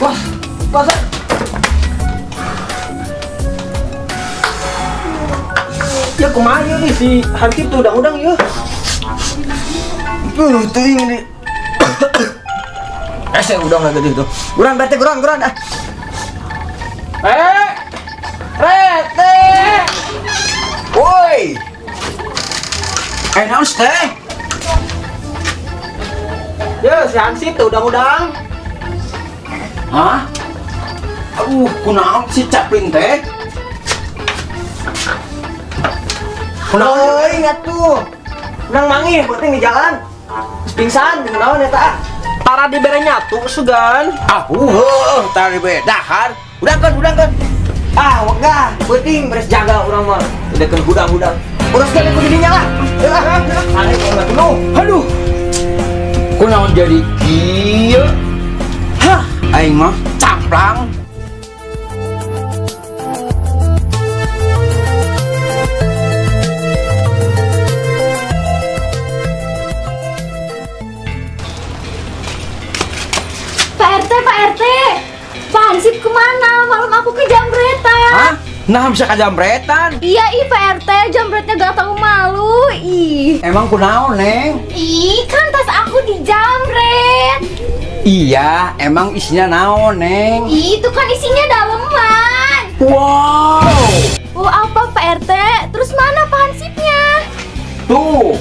Wah, masa. Ya kumaha ieu nih si Hansip tuh udang-udang ya. Teuing ini. Saya udang lagi tuh. Guran bete guran guran ah. Eh. Rete. Woi. Eh, naon teh? Ya si Hansip tuh udang-udang. Hah? Aduh, kunaon si Capling teh? Kunaon euy atuh. Menang manggih penting di jalan. Terus pingsan kunaon eta ah. Tara dibere nyatu sugan. Ah, heuh, tara dibere dahar. Udangkeun, udangkeun. Ah, wegah, penting beres jaga urang mah. Udah hudang-hudang. Uruskeun ku didinya lah. Heuh, ah. Aduh. Aduh. Kunaon jadi kieu? Hah, aing mah camplang. Pak RT, Pak RT. Pak Hansip kemana? Malam aku ke jambretan. Hah? Nah, bisa kajambretan. Iya, ih Pak RT, jambretnya gak tahu malu. Ih. Emang kunaon, Neng? Ih, kan tas aku dijamret. Iya, emang isinya naon, Neng? Ih, itu kan isinya daleman. Wow. Oh, apa Pak RT? Terus mana Pak Hansipnya? Tuh,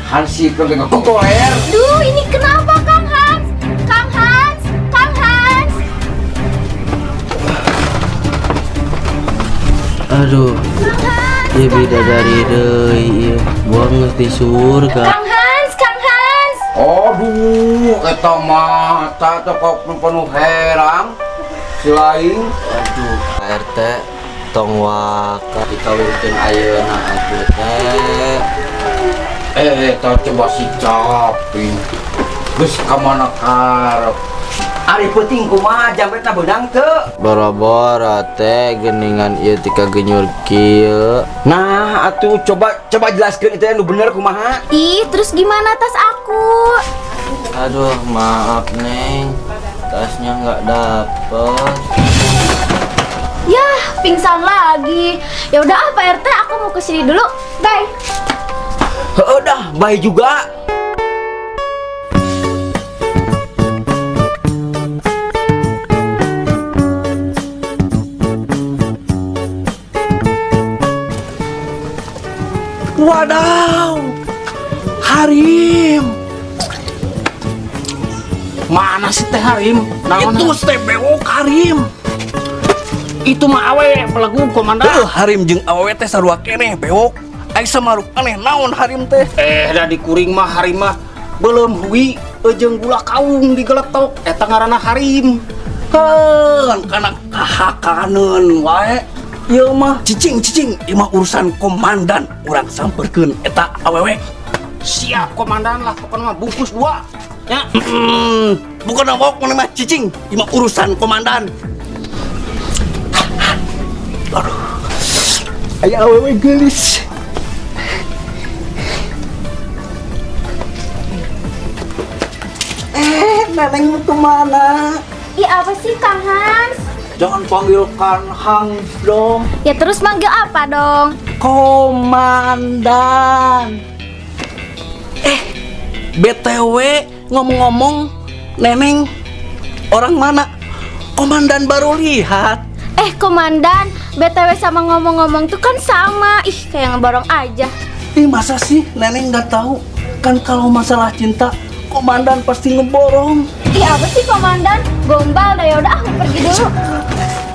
Hansip lagi ngekokoler. Duh, ini kenapa Kang Hans? Kang Hans, Kang Hans. Aduh, Kang Hans. ya bidadari deui ieu. Buang geus di surga. Kang Hans, Kang Hans. Aduh, eta mata teh penuh herang. Si lain. Aduh, Pak RT tong waka dikawinkeun ayeuna atuh teh. Eh, eta coba si Caping. Geus ka mana karep. Ari peuting kumaha jambretna beunang teu? Boro-boro teh geuningan ieu tika genyur kieu. Nah, atuh coba coba jelaskeun itu anu bener kumaha. Ih, terus gimana tas aku? Aduh, maaf Neng. Tasnya nggak dapet. Yah, pingsan lagi. Ya udah ah Pak RT, aku mau kesini dulu. Bye. Heeh dah, bye juga. Wadaw, Harim. Mana sih teh Harim? Naon? Itu teh bewok Harim. Itu mah awe belegu komandan. Heuh, Harim jeung awewe teh sarua keneh bewok. Ai samaruk aneh naon Harim teh? Eh, da di kuring mah Harim mah belum hui jeung gula kaung digeletok eta ngaranna Harim. Heuh, kana kahakaneun wae. Ieu mah cicing cicing, ieu mah urusan komandan. Urang samperkeun eta awewe. Siap komandan lah pokoknya mah bungkus dua. Ya. Bukan awok mana mah cicing, ieu mah urusan komandan. Aduh. Aya awewe geulis. Eh, Neneng mau kemana? Ih, apa sih Kang Hans? Jangan panggil Kang Hans dong. Ya terus manggil apa dong? Komandan. Eh, BTW ngomong-ngomong, Neneng orang mana? Komandan baru lihat. Eh, komandan, BTW sama ngomong-ngomong tuh kan sama. Ih, kayak ngeborong aja. Ih, masa sih Neneng nggak tahu? Kan kalau masalah cinta, komandan pasti ngeborong. Ih, apa sih komandan? Gombal dah, yaudah aku pergi dulu.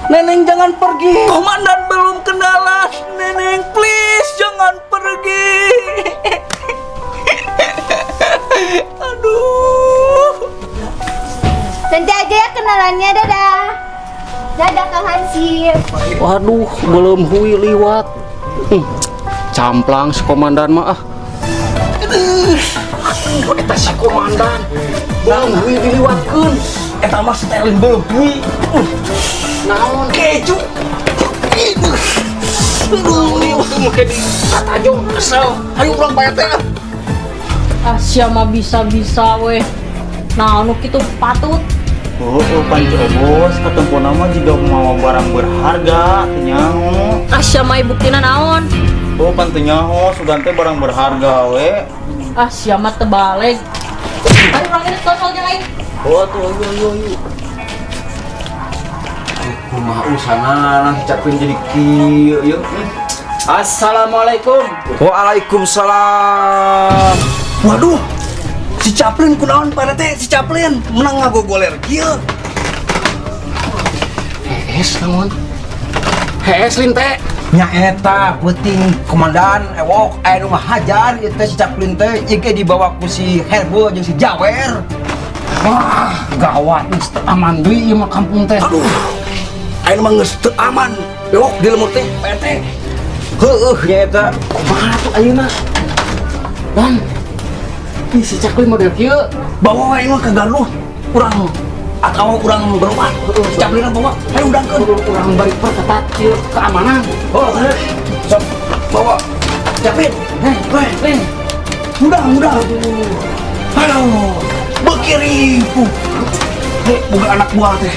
Neneng jangan pergi. Komandan belum kenalan. Neneng please jangan pergi. Aduh. Nanti aja ya kenalannya, dadah. Dadah Kang Hansip. Waduh, belum hui liwat. Camplang si komandan mah ah. Aduh, eta si komandan. Belum hui diliwatkeun. Eta mah sterling belum hui. Naon? Keju. Aduh, itu make di katajo kesel. Ayo urang bayar teh. Ah, siapa bisa-bisa weh. Nah, anu kitu patut. Oh, pan Cobos katempona mah jiga mawa barang berharga, teu nyaho. Ah, sia mah buktina naon? Oh, pan teu nyaho, sugan teh barang berharga we. Ah, sia mah teu baleg. Ayo urang ini tolol jeung aing. Oh tuh, ayo ayo ayo. Kumaha usahana si Capin jadi kieu ieu. Assalamualaikum. Waalaikumsalam. Waduh, si Chaplin kunaon, Pak RT? Si Chaplin menang ngagogoler kieu. Hees naon? Hees linte. Nya eta peuting komandan ewok aya nu ngahajar ieu teh si Chaplin teh, ieu ge dibawa ku si Herbo jeung si Jawer. Wah, gawat geus teu aman deui ieu mah kampung teh. Aduh, ayeuna mah geus teu aman. Bewok di lemur teh, Pak RT. Heueuh nya eta. Kumaha tuh ayeuna? Dan ih, si Chaplin model kieu. Bawa wae mah ke galuh. Urang atau urang berobat. Si Chaplin bawa. Ayo undangkeun. Urang bari perketat kieu keamanan. Oh, sok bawa. Chaplin. Heh, Weh, eh, undang, undang. Aduh, beuki ripuh. Hei, boga anak buah teh.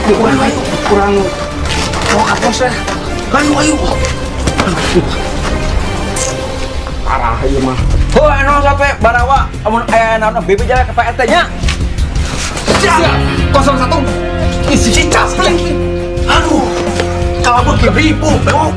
Ayo, ayo, urang bawa ka pos teh. Ayo, ayo. Parah ieu mah. Heuh anu sampe barawa amun aya naon BB jalan ke Pak RT nya. Siap. 01. Ih, si Chaplin. Aduh, kalau beuki ripuh, bewok.